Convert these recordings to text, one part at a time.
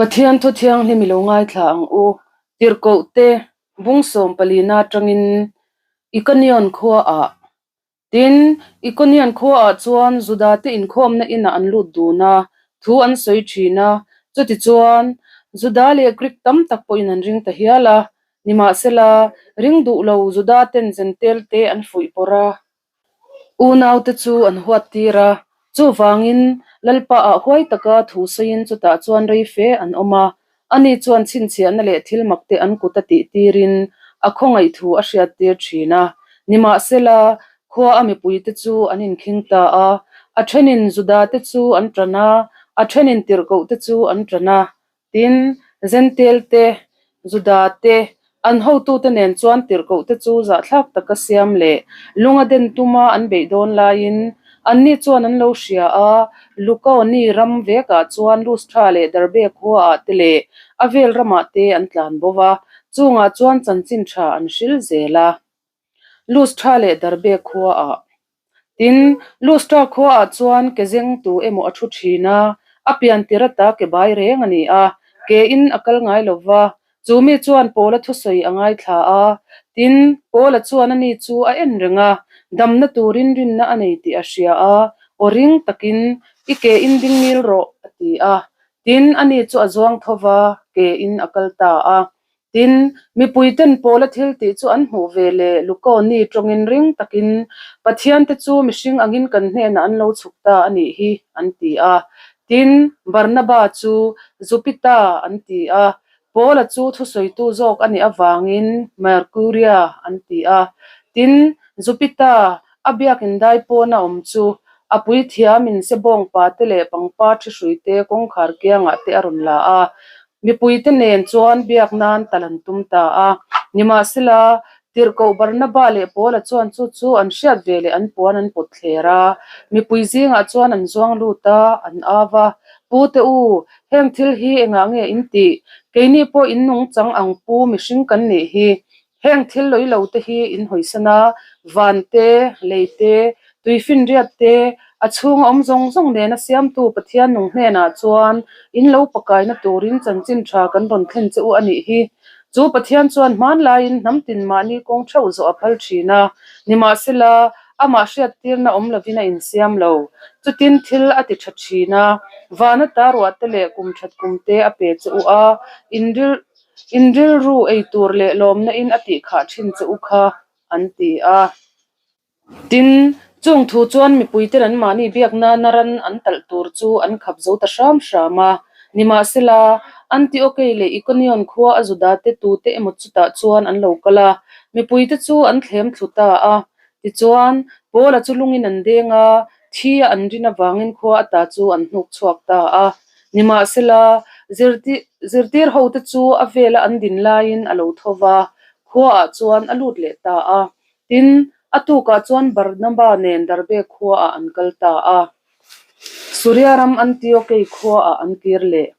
Pathian thu thianghlim i lo ngaithla ang u. Tirhkohte bung sawm palina atangin Ikonion khuaah Tin, Ikonion khuaah chuan Judate inkhawmna inah an lut dun a, thu an sawi thin a. Chutichuan, Juda leh Grik tam tak pawhin an ring ta hial a. Nimahsela, ring duh lo Judaten Zentelte an fuih pawrh a. Unaute chu an huat tir a, chuvangin Lalpaah huai taka thu sawiin chutah chuan rei fe an awm a. Ani chuan chhinchhiahna leh thil makte an kut a tih tirin a khawngaih thu a hriat tir thin a. Nimahsela, khua a mipuite chu an inkhing ta a, a thenin Judate chu an tan a, a thenin tirhkohte chu an tan a. Tin, Zentel te, Juda te, an hotute nen chuan tirhkohte chu zahthlak taka siam leh lunga den tuma an beih dawn laiin anni chuan an lo hria a, Lukaoni ram vekah chuan Lustra leh Derbe khuaah te leh a vel ramah te an tlan bo va, chungah chuan chanchin tha an hril zel a. Lustra leh Derbe khuaah. Tin, Lustra khuaah chuan ke zeng tu emaw a thu thin a, a pian tir ata ke bai reng a ni a, ke in a kal ngai lo va, chu mi chuan Paula thusawi a ngaithla a. Tin, Paula chuan ani chu a en reng a, damna turin rinna a nei tih a hria a, aw ring takin, I ke in ding ngil rawh, a ti a. Tin, ani chu a zuang tho va, ke in a kal ta a. Tin, mipuiten Paula thil tih chu an hmuh ve leh Lukawni tawngin ring takin, Pathiante chu mihring angin kan hnenah an lo chhuk ta a nih hi, an ti a. Tin, Barnaba chu Jupita an ti a, Paula chu thusawitu zawk a nih avangin Mercuria an ti a. Tin, Jupita a biakin dai pawna awm chu a puithiamin sebawngpa te leh pangpar thi hruite kawngkhar kiangah te a rawn la a. Mipuite nen chuan biak nan tal an tum ta a. Nimahsela, Tirhkoh Barnaba leh Paula chuan chu chu an hriat ve leh an puan an pawt thler a. Mipui zingah chuan an zuang lut a, an au a, Pute u, heng thil hi engah nge in tih? Keini pawh in nungchang ang pu mihring kan nih hi. Heng thil lawih lo te hi in hawisan a, van te, lei te, tuifinriat te, a chhunga awm zawng zawng nena siamtu Pathian nung hnenah chuan in lo pakaina turin chanchin tha kan rawn thlen che u a nih hi. Chu Pathian chuan hmanlaiin hnam tin mahni kawng theuh zawh a phal thin a, nimahsela amah hriattirna awm lovin a insiam lo. Chutin thil a ti tha thin a, van ata ruah te leh kum that kum te a pe che u a, in ril In rilru ei tur leh lawmna in a tih khah thin che u kha, an ti a. Tin, chung thu chuan mipuiten anmahni biak nana ran an talh tur chu an khap zo ta hram hram a. Nimahsela, Antiokei leh Ikonion khua a Judate tute emaw chutah chuan an lo kal a, mipuite chu an thlem thlu ta a. Tichuan, Paula chu lungin an deng a, thi a an rin avangin khua ata chu an hnuk chhuak ta a. Nimahsela, zirtir hote chu a vela an din laiin a lo tho va, khuaah chuan a lut leh ta a. Tin, a tukah chuan Barnaba nen Derbe khuaah an kal ta a. Suria ram Antiokei khuaah an kir leh.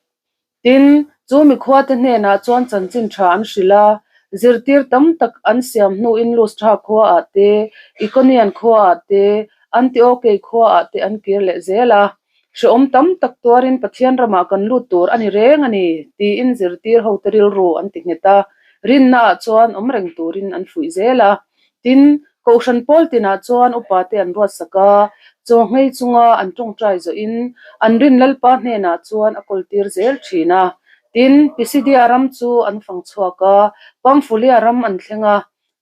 Tin, chu mikhuate hnenah chuan chanchin tha an hrilh a, zirtir tam tak an siam hnuin Lustra khuaah te, Ikonian khuaah te, Antiokei khuaah te an kir leh zel a. Hrehawm tam tak tuarin Pathian ramah kan lut tur a ni reng a ni, tiin zirtir hote rilru an ti nghet a, rinnaah chuan awm reng turin an fuih zel a. Tin, Kohhran pawl tinah chuan upate an ruatsak a, chaw nghei chunga an tawngtai zawhin an rin Lalpa hnenah chuan a kawltir zel thin a. Tin, Pisidia ram chu an fang chhuak a, Pamfulia ram an thleng a.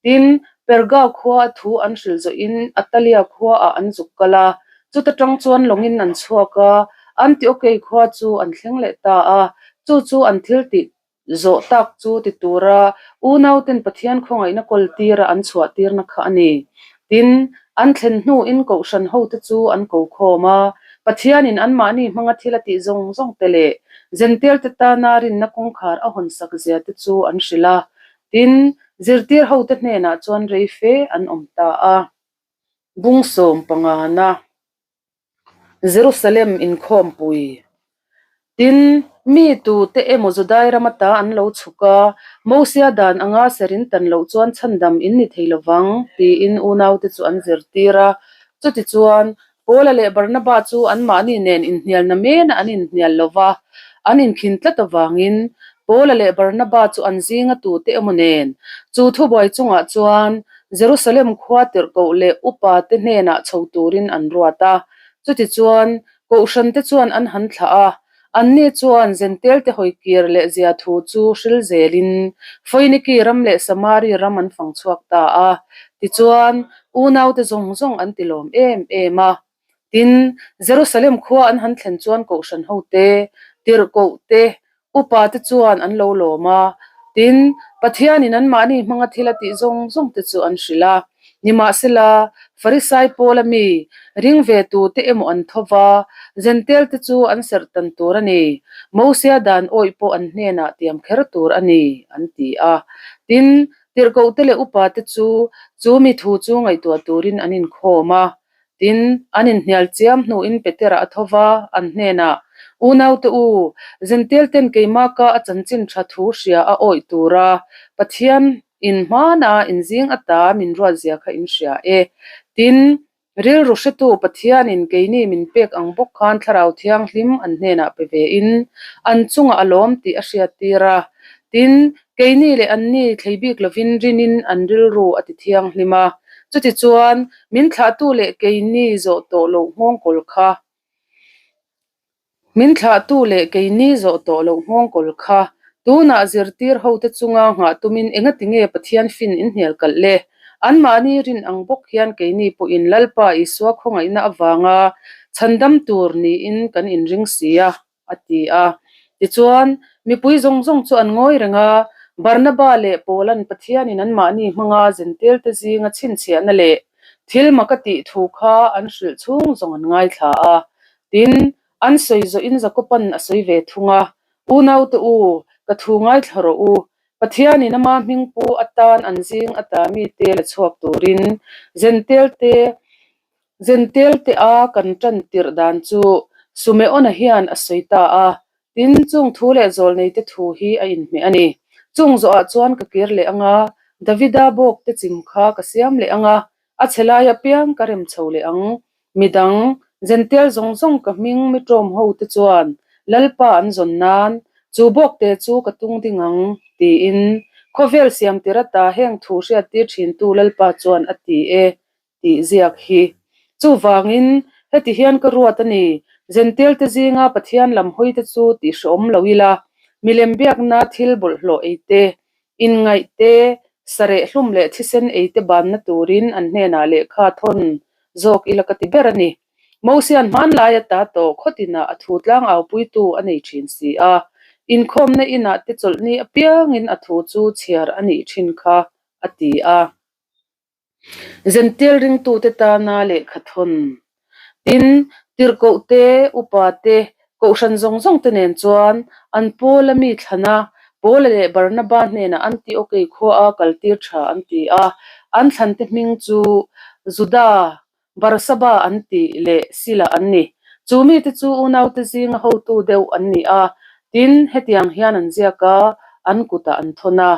Tin, Perga khua a thu an hrilh zawhin Atalia khuaah an zuk kal a, chuta tang chuan lawngin an chhuak a, Antiokei khua chu an thleng leh ta a, chu chu an thil tih Zawh tak chu ti tura unauten Pathian khawngaihna kawl tira an chhuah tirna kha a ni. Tin, an thlen hnuin kohhran hote chu an ko khawm a, Pathianin anmahni hmanga thil a tih zawng zawng te leh Jentail-te tana rinna kawngkhar a hawnsak zia te chu an hrilh a. Tin, zirtir hote hnenah chuan rei fe an awm ta a. Bung sawm pangana. Jerusalem inkhawmpui. Tin, mi tute emaw Judai ram ata an lo chhuk a, Mosia dan anga serin tan loh chuan chhandam in ni thei lovang, tiin unaute chu an zirtir a. Chutichuan, Paula leh Barnaba chu anmahni nen inhnialna mena an inhnial lo va. an inkhin tlat avangin Paula leh Barnaba chu an zinga tute emaw nen chu thubuai chungah chuan Jerusalem khua tirhkoh leh upa te hnenah chho turin an ruat a. Chutichuan, Kohhrante chuan an han thlah a, anni chuan Zentelte hawikir leh zia thu chu hril zelin Foiniki ram leh Samari ram an fang chhuak ta a. Tichuan, unaute zawng zawng an tilawm em em a. Tin, Jerusalem khua an han thlen chuan Kohhran hote, tirhkoh te, Upa te chuan an lo lawm a, tin, Pathianin anmahni hmanga thil a tih zawng zawng te chu an hrilh a. Nimahsela, Farisai pawla mi, ring ve tute emaw an tho va, Jentail te chu an serh tan tur a ni, Mosia dan awih pawh an hnenah tiam kher tur a ni, an ti a. Tin, tirhkohte leh upa te chu chu mi thu chu ngaihtuah turin an inkhawm a. Tin, an inhnial chiam hnuin Petera a tho va, an hnenah, Unaute u, Zentelten keimah ka a chanchin tha thu hria a awih tura Pathian in hmana inzing ata min ruatzia kha in hria e. Tin, rilru hretu Pathianin keini min pek ang bawk khan Thlarau Thianghlim an hnenah pe vein an chungah a lawm tih a hriattir a. Tin, keini leh anni thlei bik lovin rinin an rilru a ti thianghlim a. Chutichuan, min thlahtu leh keini zawh tawh loh nghawngkawl kha, min thlahtu leh keini zawh tawh loh nghawngkawl kha, tunah zirtir hote chunga nghah tumin engati nge Pathian fin inhnial kalh le? Anmahni rin ang bawk hian keini pawhin Lalpa Isua khawngaihna avanga chhandam tur niin kan inring si a. a ti a. Tichuan, mipui zawng zawng chu an ngawi reng a, Barnaba leh Paula'n Pathianin anmahni hmanga Zentelte zinga chhinchhiahna leh thil mak a tih thu kha an hrilh chhung zawng an ngaithla a. Tin, an sawi zawhin Jakoba'n a sawi ve thung a, Unaute u, ka thu ngaithla rawh u, Pathianin ama hming pu atan an zing ata mite la chhuak turin Zentelte Zentelte a kan tan tirh dan chu Sumeona hian a sawi ta a, tin chung thu leh zawlneite thu hi a inhmeh a ni. Chung zawhah chuan ka kir leh ang a, Davida bawk te chim kha ka siam leh ang a, a chhe lai apiang ka rem chho leh ang. Midang, Zentel zawng zawng ka hming mi ṭawm ho te chuan Lalpa an zawn nan, chu bawkte chu ka tung ding ang, tiin khawvel siam tir ata heng thu hriattir ṭhintu Lalpa chuan a ti e. tih ziak hi. Chuvangin, heti hian ka ruat a ni, Zentelte zinga Pathian lam hawite chu tih hrehawm lo ila, milem biakna thil bawlhhlawh ei te, inngaih te, sareh hlum leh thisen ei te banna turin an hnenah lehkha thawn zawk ila ka ti ber a ni. Mosian hmanlai ata tawh khawtinah a thu tlangaupuitu a nei thin si a, inkhawmna inah te chawlhni apiangin a thu chu chhiar a nih thin kha, a ti a. Zentel ringtute tana lehkha thawn. Tin, tirhkoh te, upa te, kohhran zawng zawng te nen chuan an Paula mi thlana Paula leh Barnaba hnenah Antiokei khuaa kaltir tha an ti a, an thlante hming chu Juda, Barsaba an tih leh Sila an ni. Chu mite chu unaute zinga hotu deuh an ni a, tin, hetiang hian an ziak a, an kutah an thawn a.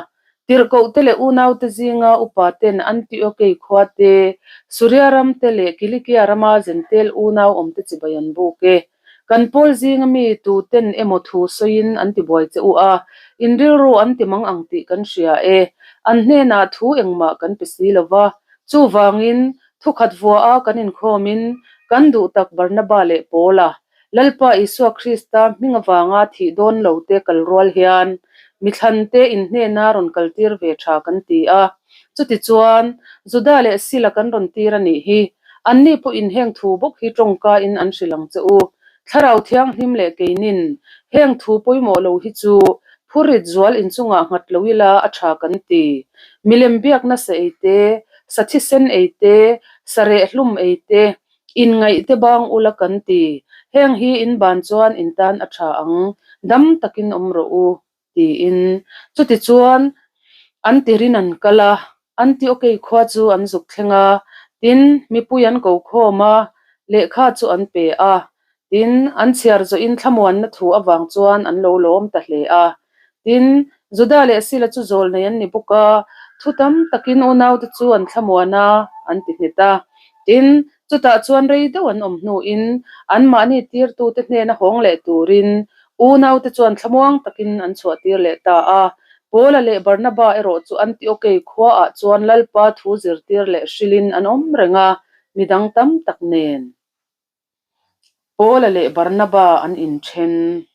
Tirhkohte leh unaute zinga upaten Antiokei khua te, Suria ram te leh Kilikia rama Zentel unau awmte chibai an buk e. Kan pawl zinga mi tuten emaw thu sawiin an ti buai che u a, in rilru an ti mang ang tih kan hria e. An hnenah thu engmah kan pe si lo va, chuvangin thukhat vuaha kan inkhawmin kan duh tak Barnaba leh Paula, Lalpa Isua Krista hming avanga thih dawn lo te kal rual hian mi thlante in hnena rawn kaltir ve tha kan ti a. Chutichuan, Juda leh Sila kan rawn tir a nih hi. Anni pawhin heng thu bawk hi tawngkain an hrilh ang che u. Thlarau Thianghlim leh keinin heng thu pawimawh lo hi chu phurit zual inchungah nghat lo ila a tha kan ti. Milem biakna sa ei te, sa thisen ei te, sa rehhlum ei te, inngaih te bang ula kan ti. Heng hi in ban chuan in tan a tha ang, dam takin awm rawh u. tiin. Chutichuan, an tirin an kal a, Antiokei khua chu an zuk thleng a, tin, mipui an ko khawm a, lehkha chu an pe a, tin, an chhiar zawhin thlamuanna thu avang chuan an lo lawm ta hle a. Tin, Juda leh Sila chu zawl nei an ni bawk a, thu tam takin unaute chu an thlamuan a, an ti nghet a. Tin, chutah chuan rei deuh an awm hnuin anmahni tirtute hnena hawng leh turin. Unaute chuan thlamuang takin an chhuahtir leh ta a. Paula leh Barnaba erawh chu Antiokei khuaah chuan Lalpa thu zirtir leh hrilhin an awm reng a, midang tam tak nen. Paula leh Barnaba an inthen.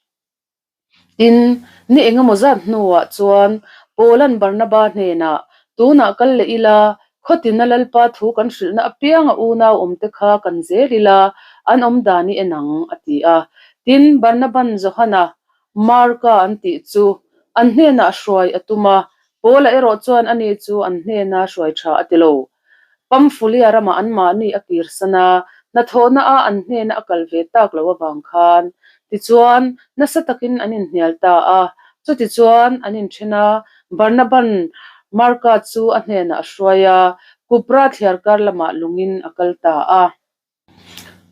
Tin, ni engemaw zat hnuah chuan Paula'n Barnaba hnenah, Tunah kal leh ila, khawtina Lalpa thu kan hrilhna apianga unau awmte kha kan zel ila, an awm dan i en ang, a ti a. Tin, Barnaba'n Johana, Marka an tih chu an hnenah hruai a tum a, Paula erawh chuan ani chu an hnena hruai tha a ti lo. Pamfulia ramah anmahni a kirsan a, hnathawhna a an hnena a kal ve tak loh avang khan. Tichuan, nasa takin an inhnial ta a. Chutichuan, an inthen a, Barnaban Marka chu a hnenah a hruai a, Kupra thliarkar lamah lungin a kal ta a.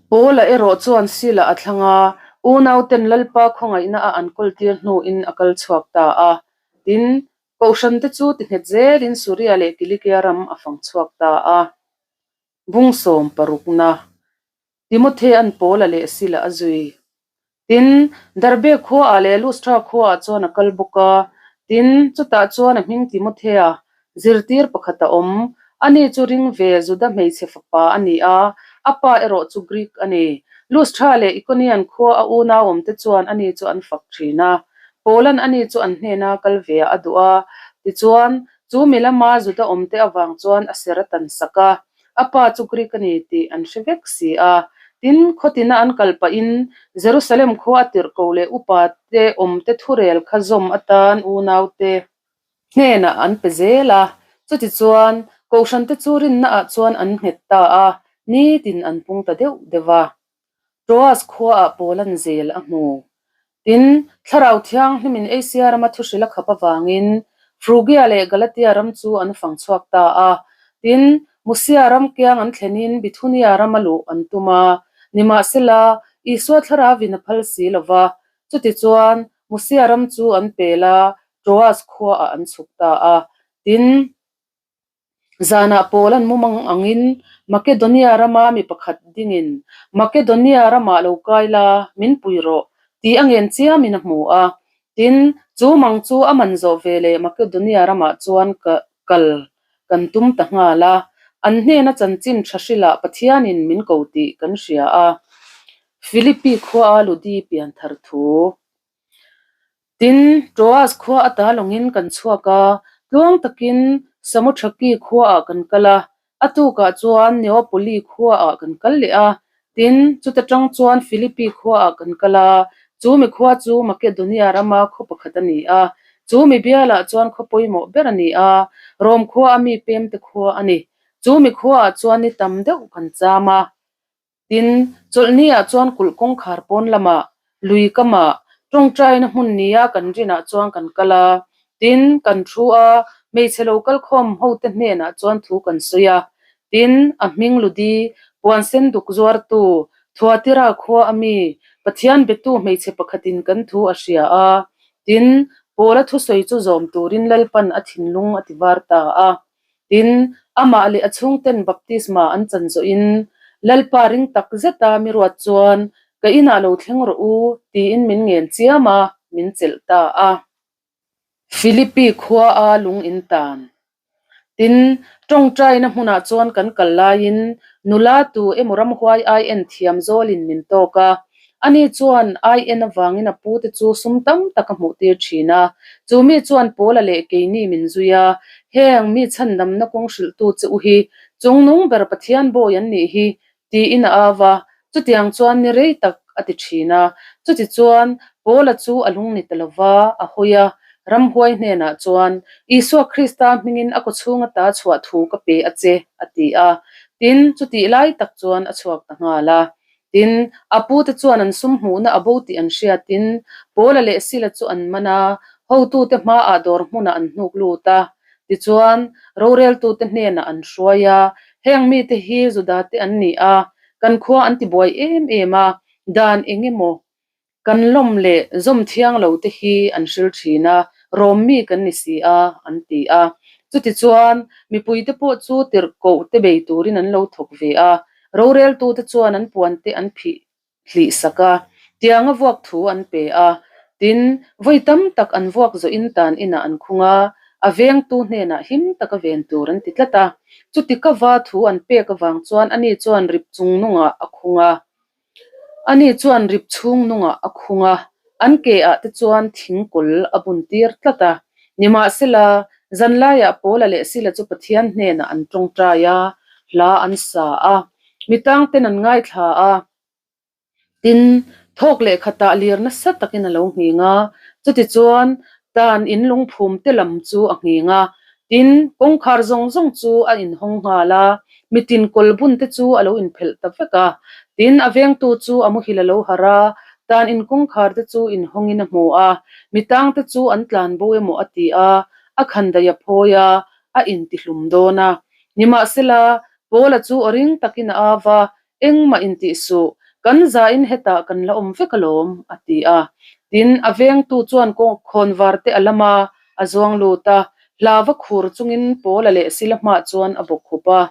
Paula erawh chuan Sila a thlang a, unauten Lalpa khawngaihna a an kawltir hnuin a kal chhuak ta a. Tin, Kohhrante chu ti nghet zelin Suria leh Kilikia ram a fang chhuak ta a. Bung sawm parukna, Timothea'n Paula leh Sila a zui. Tin, Derbe khuaah leh Lustra khuaah chuan a kal bawk a. Tin, chutah chuan a hming Timothea, zirtir pakhat a awm. Ani chu ring ve Juda hmeichhe fapa a ni a, a pa erawh chu Greek a ni. Lustra leh Ikonian khua a unau awmte chuan ani chu an fak thin a. Paula'n ani chu an hnena kal ve a duh a. Tichuan, chu mi lama Juda awmte avang chuan a ser a tan sak a. A pa chu Greek a ni tih an hre vek si a. Tin, khawtina an kal pahin Jerusalem khua a tirh ko leh upa te awmte thurel kha zawm atan unaute hnenah an pe zel a. Chutichuan, Kohhrante chu rinnaah chuan an nghet ta a, nitin an pung ta deuh deuh a. Troas khuaah Paula'n zel a hmu. Tin, Thlarau Thianghlimin Asia rama thuhril a khap avangin Frugia leh Galatia ram chu an fang chhuak ta a. Tin, Musia ram kiang an thlenin Bithunia rama luh an tum a. Nimahsela, Isua Thlarauvin a phal si lo va. Chutichuan, Musia ram chu an pel a, Troas khuaah an chhuk ta a. Tin, Zanah pawl an mumang angin Makedonia rama mi pakhat dingin, Makedonia ramah lo kai la, min pui rawh, tih a ngen chiamin a hmu a. Tin, chu mang chu a man zawh ve leh Makedonia ramah chuan kal kan tum ta nghal a. An hnena chanchin tha hrilah Pathianin min ko tih kan hria a. Philippi khuaa Ludi pianthar thu. Tin, Troas khua ata lawngin kan chhuak a, tluang takin Samothaki khuaah kan kal a, a tukah chuan Neapoli khuaah kan kal leh a. Tin, chuta tang chuan Philippi khuaah kan kal a, chu mi khua chu Makedonia rama khaw pakhat a ni a, chu mi bialah chuan khaw pawimawh ber a ni a, Rom khua a mi pemte khua a ni. Chu mi khuaah chuan ni tam deuh kan cham a. Tin, chawlhniah chuan kulh kawngkhar pawn lamah, lui kamah, tawngtaina hmun nia kan rinah chuan kan kal a. Tin, kan thu a, hmeichhe lo kal khawm hote hnenah chuan thu kan sawi a. Tin, a hming Ludi, puan sen duk zuartu, Thuatira khua a mi, Pathian betu hmeichhe pakhatin kan thu a hria a. Tin, Paula thusawi chu zawm turin Lalpan a thinlung a ti var ta a. Tin, amah leh a chhungten baptisma an chan zawhin, Lalpa ring tak zeta mi ruat chuan, Ka inah lo thleng rawh u, tiin min ngen chiam a, min chelh ta a. Philippi khua a lung in tan. Tin, tawngtaina hmunah chuan kan kal laiin, nula tu emaw ramhuai ai en thiam zawlin min tawk a. Ani chuan ai en avangin a pute chu sum tam tak a hmuhtir thin a. Chu mi chuan Paula leh keini min zui a, Heng mi chhandamna kawng hrilhtu che u hi chungnung ber Pathian bawi an nih hi, tiin a au a. Chutiang chuan ni rei tak a ti thin a. Chutichuan Paula chu a lung ni ta lo va, a hawi a. Ramhuai hnenah chuan, Isua Krista hmingin a kawchhung ata chhuah thu ka pe a che, a ti a. Tin, chutih lai tak chuan a chhuak ta nghal a. Tin, a pute chuan an sum hmuhna a bo tih an hriatin Paula leh Sila chu an man a, hotute hmaah dawr hmunah an hnuk lut a. Tichuan, roreltute hnenah an hruai a, Heng mite hi Judate an ni a, kan khua an tibuai em em a, dan eng emaw kan lawm leh zawm thiang lo te hi an hril thin a, Rom mi kan ni si a, an ti a. Chutichuan, mipuite pawh chu tirhkoh te bei turin an lo thawk ve a, Roreltute chuan an puante an phih hlih sak a, tianga vuak thu an pe a. Tin, vawi tam tak an vuak zawhin tan inah an khung a, a vengtu hnenah him taka ven tur an ti tlat a. Chuti ka va thu an pek avang chuan ani chuan rip chung nungah a khung a. Ani chuan rip chhung nungah a khung a, an ke ah te chuan thingkawl a bun tir tlat a. Nimahsela, zanlaiah Paula leh Sila chu Pathian hnenah an tawngtai a, hla an sa a, mi tangten an ngaithla a. Tin, thawk leh khatah lir nasa takin a lo nghing a, chutichuan tan in lungphum te lam chu a nghing a. Tin, kawngkhar zawng zawng chu a inhawng nghal a, mitin kawl bun te chu a lo inphelh ta vek a. Tin, a vengtu chu a muhil a lo harh a, tan in kawngkhar te chu inhawngin a hmu a, mitang te chu an tlan bo emaw a ti a, a khandaih a phawi a, a intihlum dawn a. Nimahsela, Paula chu aw ring takin a au va, Engmah intih suh, kan zain hetah kan la awm vek alawm, a ti a. Tin, a vengtu chuan khawnvar te a lam a, a zuang lut a, hlava khur chungin Paula leh Sila hmah chuan a bawk khup a.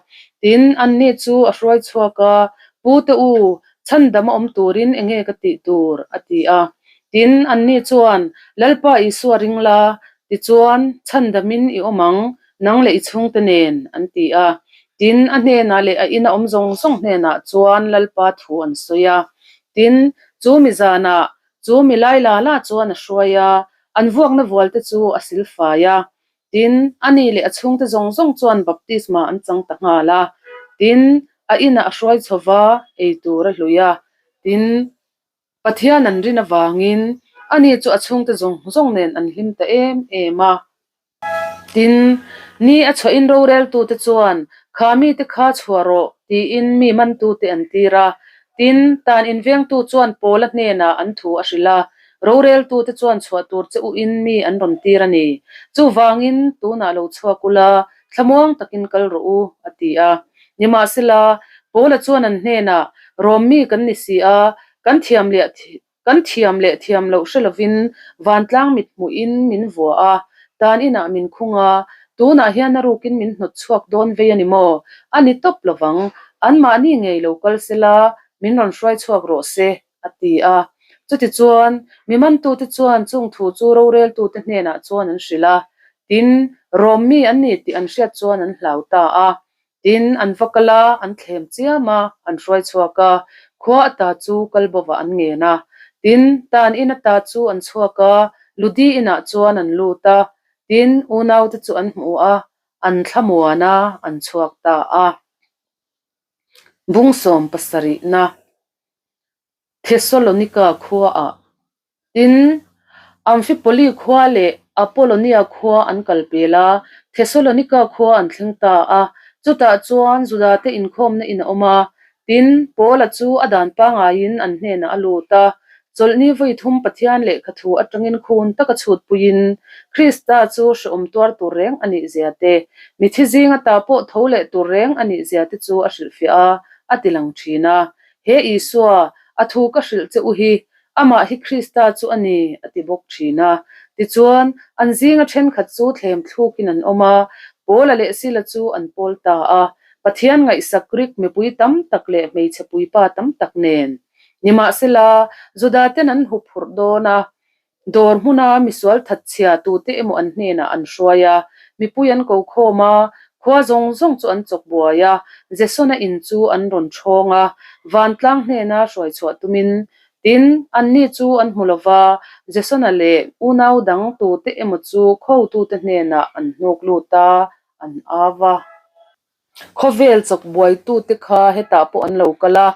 Tin, anni chu a hruai chhuak a, Pu te u, chhandam a awm turin enge ka tih tur? a ti a. Tin, anni chuan, Lalpa Isua ring la, tichuan, chhandamin i awm ang, Nang leh i chhungte nen, an ti a. Tin, a hnenah leh a ina awm zawng zawng hnenah chuan Lalpa thu an sawi a. Tin, chu mi zanah, chu mi lai la la chuan a hruai a, an vuakna vualte chu a silfai a. Tin, ani leh a chhungte zawng zawng chuan baptisma an chang ta nghal a. Tin, a inah a hruai chho va, ei tur a hlui a. Tin, Pathian an rin avangin ani chu a chhungte zawng zawng nen an hlim ta em em a. Tin, ni a chhuahin roreltute chuan, Kha mite kha chhuah rawh, tiin mi mantute an tir a. Tin, tan invengtu chuan Paula hnenah an thu a hrilh a, Roreltute chuan chhuah tur che uin mi an rawn tir a ni. Chuvangin, tunah lo chhuak ula, thlamuang takin kal rawh u, a ti a. Nimahsela, Paula chuan an hnenah, Rom mi kan ni si a, kan thiam leh Kan thiam leh thiam loh hre lovin vantlang mit hmuhin min vua a, tan inah min khung a, tunah hian a rukin min hnawt chhuak dawn vei a ni maw? A ni tawp lovang, anmahni ngei lo kal sela min rawn hruai chhuak rawh se, a ti a. Chutichuan, mi mantute chuan chung thu chu roreltute hnenah chuan an hrilh a, tin, Rom mi an ni tih an hriat chuan an hlau ta a. Tin, an va kal a, an thlem chiam a, an hruai chhuak a, khua ata chu kal bovah an ngen a. Tin, tan in ata chu an chhuak a, Ludi inah chuan an lut a. Tin, unaute chu an hmu a, an thlamuan a, an chhuak ta a. Bung 17 na Thesalonika khuaah Tin, Amfipoli khua leh Apollonia khua an kal pel a, Thesalonika khua an thleng ta a. Chutah chuan Judate inkhawmna in a awm a. Tin, Paula chu a dan pangaiin an hnenah a lut a. Chawlhni vawi thum Pathian lehkha thu atangin khun taka chhutpuiin Krista chu hrehawm tuar tur reng a nih zia te, mithi zinga ta pawh tho leh tur reng a nih zia te chu a hrilhfiah a, a tilang thin a. He Isua, a thu ka hrilh che u hi Amah hi Krista chu a ni, a ti bawk thin a. Tichuan, an zinga thenkhat chu thlem thlukin an awm a, Paula leh Sila chu an pawl ta a, Pathian ngaihsak Grik mipui tam tak leh hmeichhe puipa tam tak nen. Nimahsela, Judaten an hup phurh dawn a, dawr hmuna misual thatchhia tute emaw an hnenah an hruai a, mipui an ko khawm a, khua zawng zawng chu an chawk buai a, Jesona in chu an rawn ṭhawng a, vantlang hnena hruai chhuah tumin Tin, anni chu an hmu lo va, Jasona leh unau dang tute emaw chu khotute hnenah an hnuk lut a, an au va. Khawvel chawk buaitute kha hetah pawh an lo kal a,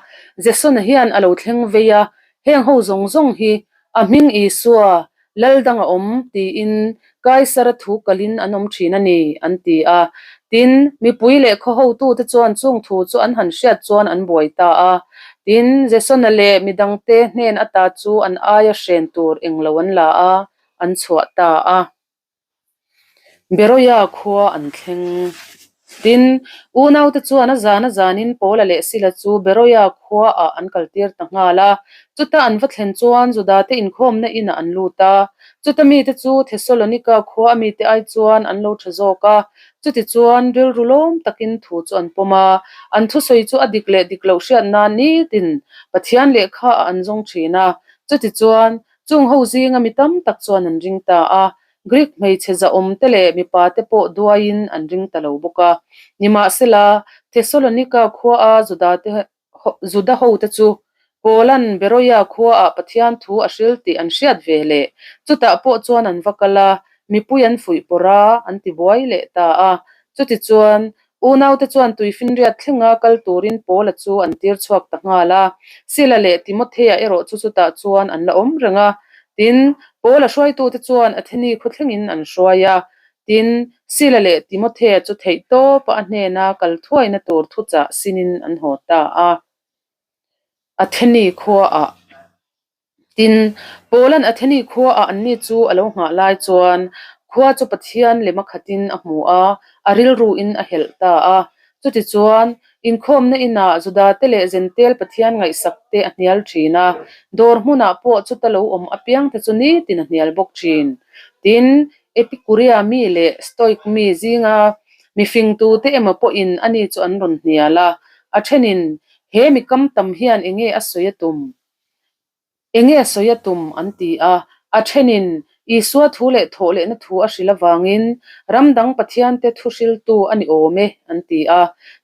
Jasona hian a lo thleng vei a, heng ho zawng zawng hi a hming Isua, Lal dang a awm, tiin Kaisara thu kalin an awm thin a ni, an ti a. Tin, mipui leh khaw hotute chuan chung thu chu an han hriat chuan an buai ta a. Tin, Jesona leh mi dangte hnen ata chu an aia hren tur englo an la a, an chhuah ta a. Beroia khua an thleng. Tin, unaute chuan a zan a zanin Paula leh Sila chu Beroia khuaah an kaltir ta nghal a. Chuta an va thlen chuan Judate inkhawmna inah an lut a. Chuta mite chu Thesalonika khua a mite ai chuan an lo tha zawk a. Chutichuan rilru lawm takin thu chu an pawm a. An thusawi chu a dik leh dik loh hriat nan nitin Pathian lehkhaah an zawng thin a. Chutichuan. Chung ho zinga mi tam tak chuan an ring ta a, Greek hmeichhe zahawm te leh mipa te pawh duaiin an ring ta lo bawk a. Nimahsela, Thesalonika khuaa Judate Juda hote chu Paula'n Beroia khuaah Pathian thu a hril tih an hriat ve leh chutah pawh chuan an va kal a, mipui an fuih pawrh a, an ti buai leh ta a. Chutichuan, unaute chuan tuifinriat thlenga kal turin Paula chu an tir chhuak ta nghal a, Sila leh Timothea erawh chu chutah chuan an la awm reng a. Tin, Paula hruaitute chuan Atheni khaw thlengin an hruai a, Tin, Sila leh Timothea chu theih tawpa a hnena kal thuaina tur thuchah sinin an haw ta a. Atheni khuaah Tin, Paula'n Atheni khuaah anni chu a lo nghah lai chuan khua chu Pathian lema khatin a hmu a, a rilruin a helh ta a. Chutichuan, inkhawmna inah Judate leh Zentel Pathian ngaihsakte a hnial thin a, dawr hmunah pawh chuta lo awm apiangte chu nitin a hnial bawk thin. Tin, Epikuria mi leh Stoik mi zinga mi fingtute emaw pawhin ani chu an rawn hnial a, a thenin, He mi kam tam hian enge a sawi a tum? Enge a sawi a tum? an ti a. A thenin, Isua thu leh thawh lehna thu a hrilh avangin ram dang Pathiante thu hriltu a ni awm e, an ti a.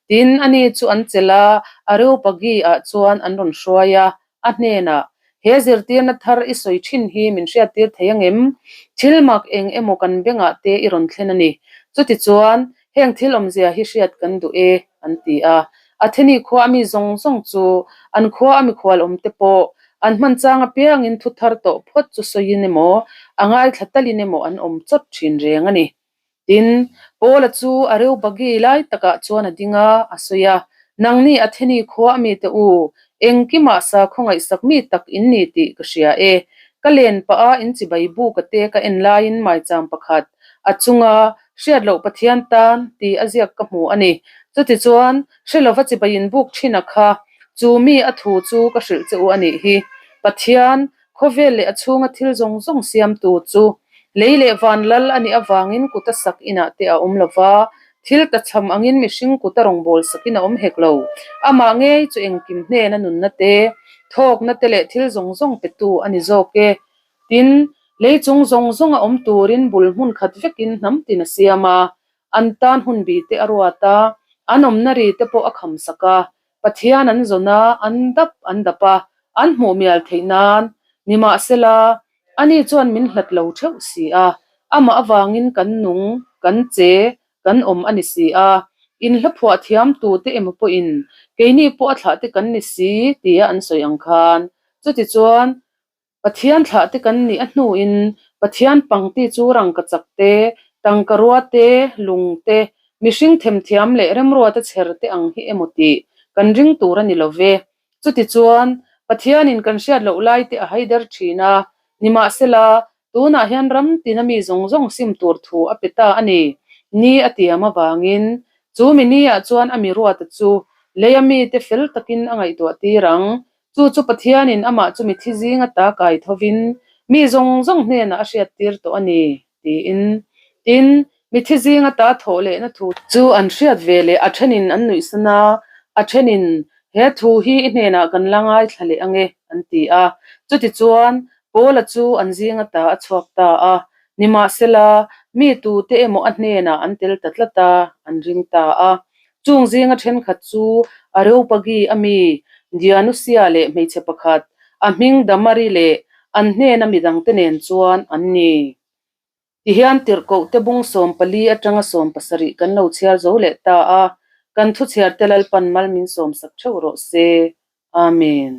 Tin, ani chu an chelh a, Areopagi-ah chuan an rawn hruai a, a hnenah, He zirtirna thar i sawi thin hi min hriattir thei angem? Thil mak eng emaw kan bengah te i rawn thlen a ni. Chutichuan, heng thil awmzia hi hriat kan duh e, an ti a. Atheni khua a mi zawng zawng chu an khua a mikhual awmte pawh an hman chang apiangin thu thar tawh phawt chu sawiin emaw, a ngaithla talin emaw an awm chawt thin reng a ni. Tin, Paula chu Areopagi lai takah chuan a ding a, a sawi a, Nangni Atheni khua a mite u, engkimah sakhaw ngaihsak mi tak in ni tih ka hria e. Ka len pah a in chibai buka te ka en laiin maicham pakhat a chunga hriat loh Pathian tan tih a ziak ka hmu a ni. Chutichuan, hre lova chibai in buk thin a kha, chu mi a thu chu ka hrilh che u a nih hi. Pathian, Khawvel leh a chhunga thil zawng zawng siamtu chu lei leh van lal a nih avangin kut a sak inah te a awm lo va, thil tachham angin mihring kut a rawngbâwl sakin a awm hek lo. Amah ngei chu engkim hnena nunna te, thâwkna te leh thil zawng zawng petu a ni zawk e. Tin, lei chung zawng zawnga awm turin bul hmun khat vekin hnam tin a siam a, an tan hun bi te a ruat a, an awmna ri te pawh a kham sak a, Pathian an zawn a, an dap an dap a, an hmuh mial theih nan. Nimahsela, ani chuan min hlat lo theuh si a, amah avangin kan nung, kan che, kan awm a ni si a. Inhla phuah thiam tute emaw pawhin keini pawh a thlah te kan ni si tia an sawi ang khan. Chutichuan, Pathian thlah te kan nih a hnuin Pathian pangti chu rangkachak te, tangkarua te, lung te, mihring themthiam leh remruata chher te ang hi emaw tih kan ring tur a ni lo ve. Chutichuan, Pathianin kan hriat loh lai te a haider thin a, nimahsela, tunah hian ram tina mi zawng zawng sim tur thu a pe ta a ni, ni a tiam avangin. Chu mi niah chuan a mi ruata chu leia mite fel takin a ngaihtuah tir ang. Chu chu Pathianin amah chu mithi zinga ta kai thovin mi zawng zawng hnenah a hriattir tawh a ni, tiin. Tin, mithi zinga ta thawh lehna thu chu an hriat ve leh a thenin an nuihsan a, a thenin, He thu hi i hnenah kan la ngaithla leh ange, an ti a. Chutichuan, Paula chu an zinga ta a chhuak ta a. Nimahsela, mi tute emaw a hnenah an tel ta tlat a, an ring ta a. Chung zinga thenkhat chu Areopagi a mi Dianusia leh hmeichhe pakhat, a hming Damari leh an hnena midangte nen chuan an ni. Tihian tirhkohte bung 14 atanga 17 kan lo chhiar zo leh ta a, kan thuchhiarte Lalpan mal min sawmsak theuh rawh se. Amen.